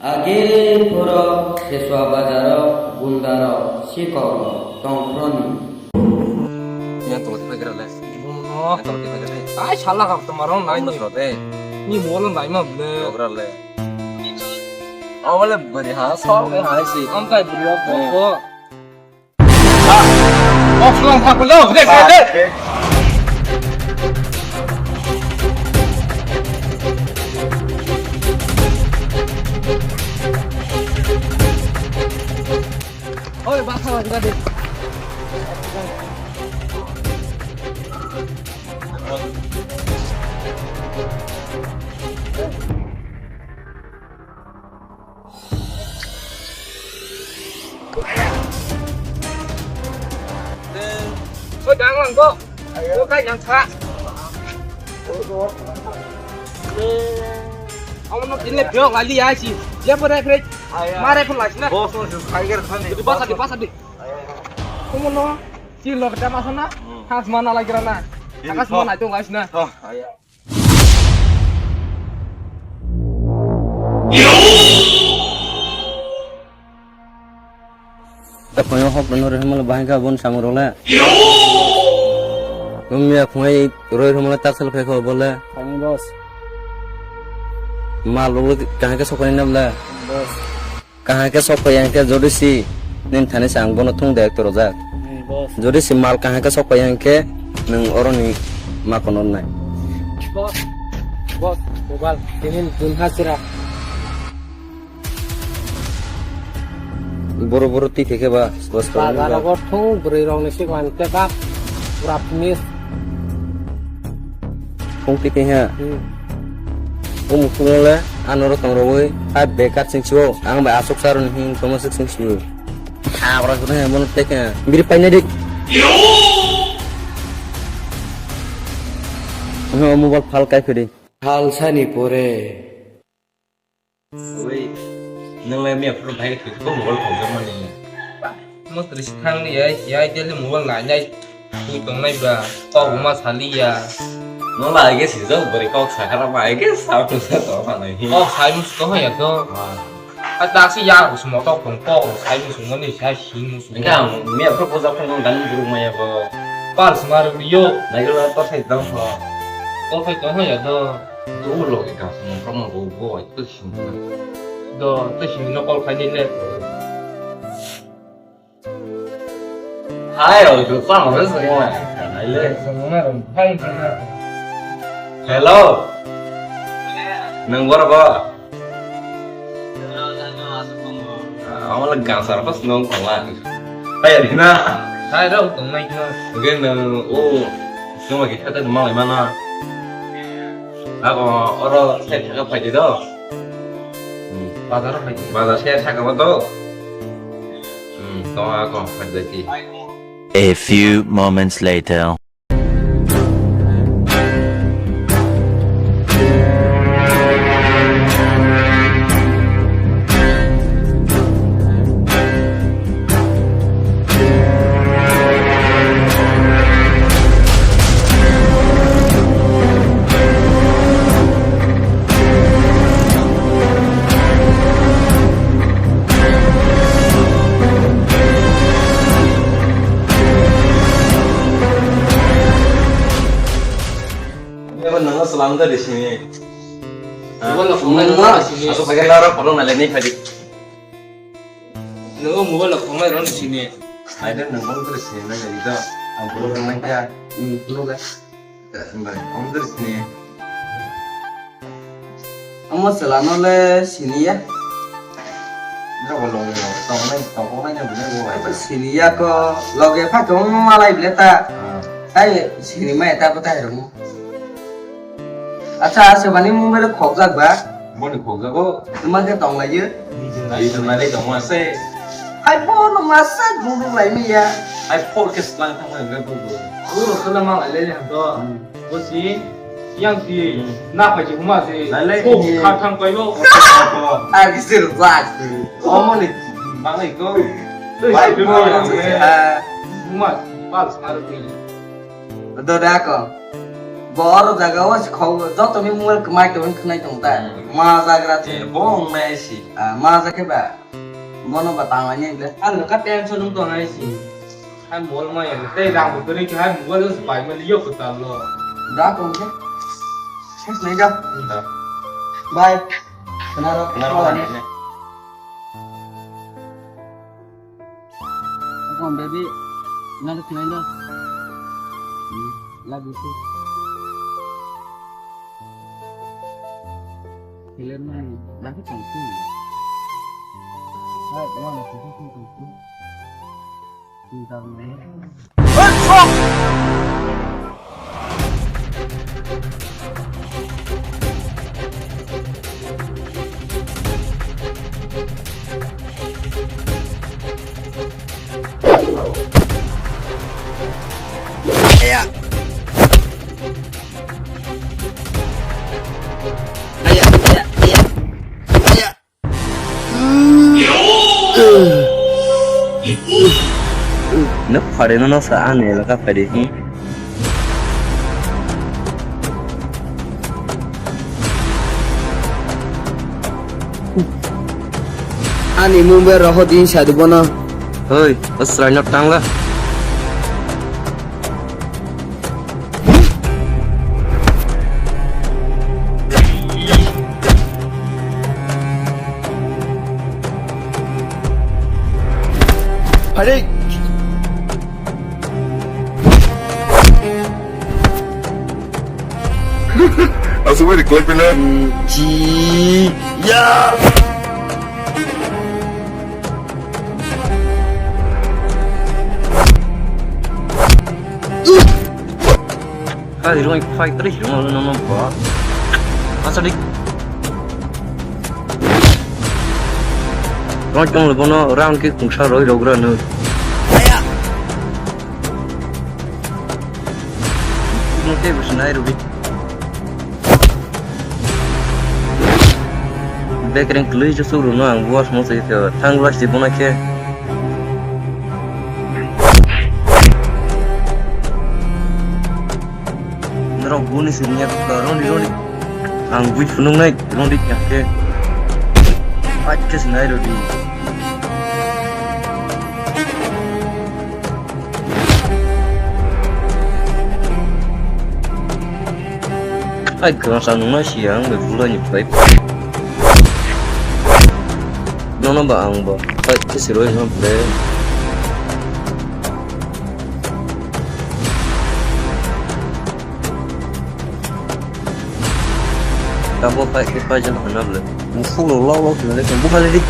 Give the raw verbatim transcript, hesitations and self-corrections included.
Age phoro Seswa bazaro gundaro sikorno tongphroni. Yang tong tipa kira le. Bono. Yang tong tipa kira le. Ai sala kap tomaro nai. Ang nasro de. Ni molo nai ma ble. Dogra le. Awale bari ha, sok le ha si. Ang kai bro ko. Oi, basa, basa, basa. Oi, dang lang ko. Ko kai yang kha. Amo no tile pyo ngali ya si. Ya pore pre. Mare pun lais na. Bos no su tiger khani. Di basa di, basa di. Komo no. Ti lok ta masa na. Has mana lagi na. Akas mana itu lais na. Oh, ayo. Takhwngno hok no rwhimala bahai kha bon samung rok le. Wngya khwngai roi rwhimala taksal khai kho bo le. Thani boss. Mal rok kahai khe sokai na bla. Boss. Kahai khe sok paiya hwnkhe jodi si nini thani se ang bono thung de ekto rwjak. Hmm, boss. Jodi si mal kahai khe sok paiya hwnkhe nwng oroni ma kono rwnai. Boss, boss, mobile, tinin dun hajira. Boro boro twi khe ba, boss. Bazar rogo thung bwrwi rok ni sikon hwnkhe ba pura finish. Phung twi twi ha. Hmm. O mukhungo le ano ro tong rogwi, ha bekar sing sio, ang bai aswk sa rwni hing tongma swk sing sio. Ha, ora khe bono tei khe biri paina dik. Ho, mobile phal kai phiri. Phal sani pore. Oi, nwng le miya phuru bai khe ko mobile phone jama ni. Mo tris thang ni ai, ai daily mobile nai nai. Twi tongnai ba, kok bo ma saliya. No la age sijak bwrwi kok sakha rok ma age sa tu sa to ma nai. Kok sai musu to ya to. Ah. A ta si ya ko sumo to kong kok sai musu mo ni sai si musu. Engka miya pro poza phai no dan buru maya bo. Pal sma ro yo. Nai lo to sai dang ho. To sai to ya to. To lo ke ka sumo pro mo bo bo ai to si. Do to si no kol khai ni le. Hai, oh, tu pang, oh, tu semua. Hai le. Semua, hai, semua. Hello. Nang bor bo? Ang le gansar pas nong kong la. Hai, Rina. Hai, rau, tong nai kena. Oke, nang, oh, semua kita tu malam mana? Ako, oro, saya cakap aja do. Hmm. Bazar apa itu? Bazar saya cakap apa do? Hmm, tong ako, aja di. A few moments later. Eba nang salam da di sini. Mobile rok phone nai rw sini. Aswk paikhe lara phone nai le ni phadi. Nungo mobile rok phone nai rw sini. Ai de nang phone kre sini nai le do. Ang phone nai kha. Hmm, phone ga. Bai, ang phone sini. Omo chwla no le sini ya. Nogo loge tongnai, tongkoknai no belai bo bai. Sini ya ko loge pha tong malai bele ta. Ah. Tai sini mai ta bo tai rung. Acha, aswk bani mung bere khokjak ba? Boni khokjago. Tuma khe tong lai yo. Ai tong lai tong ma se. Ai bo no ma sa rung rung lai mi ya. Ai phone khe slang thang thang ga bu bu. Uro khala malai le ham to. Hmm. Bosi, yang si, hmm, na pai si huma si. Lalai, oh, iya. Kha thang pai bo. Ah, bisa rwjak. Omo ni, mangai ko. Bai, bai, bai, bai. Ah. Huma, pal, pal, pal. Do da ko. Bo oro jaga o si khok joto ni mobile kwmai tong khwnai tong ta. Hmm. Ma jagra si. Eh, bo wngnai si. Ah, ma jakhe ba. Bono ba tang ani le. Ang ka tension wng tong ai si. Hai mol ma yang tei rang bo kwrwi khe hai mobile se bai mali yo kwtal lo. Da tong khe. Ses nai da. Da. Bye. Kenaro. Kenaro. Come on, baby. Nalo khwnai no. Hmm, love you too. Killer man, lagi tong tu. Hai, mana tu tu tu tu. Cinta mana? Nuk phari no sa ani elaka phari hi. Ani mung bai roho din sadi bono. Hoi, asrai no tangla. Hadi. Aswk bai request pila. Ji. Ya. Ari roi fight ri roi no no ba. Asadi. Roi tong le bono round kick kungsa roi rogra no. Aya. No te bus nai rubi. Bekreng tului je suru no ang buas mo se thang las di bona khe. Norok buni sini ya roni roni. Ang bui phunung nai roni khe. Pachis nai rodi. Ai, kasa nungna si ang be bulai ni pai. Nono ba ang ba. Ai, kisi roi no ble. Tabo pai, pai jana hana ble. Mufu lo lo lo le, buka le di.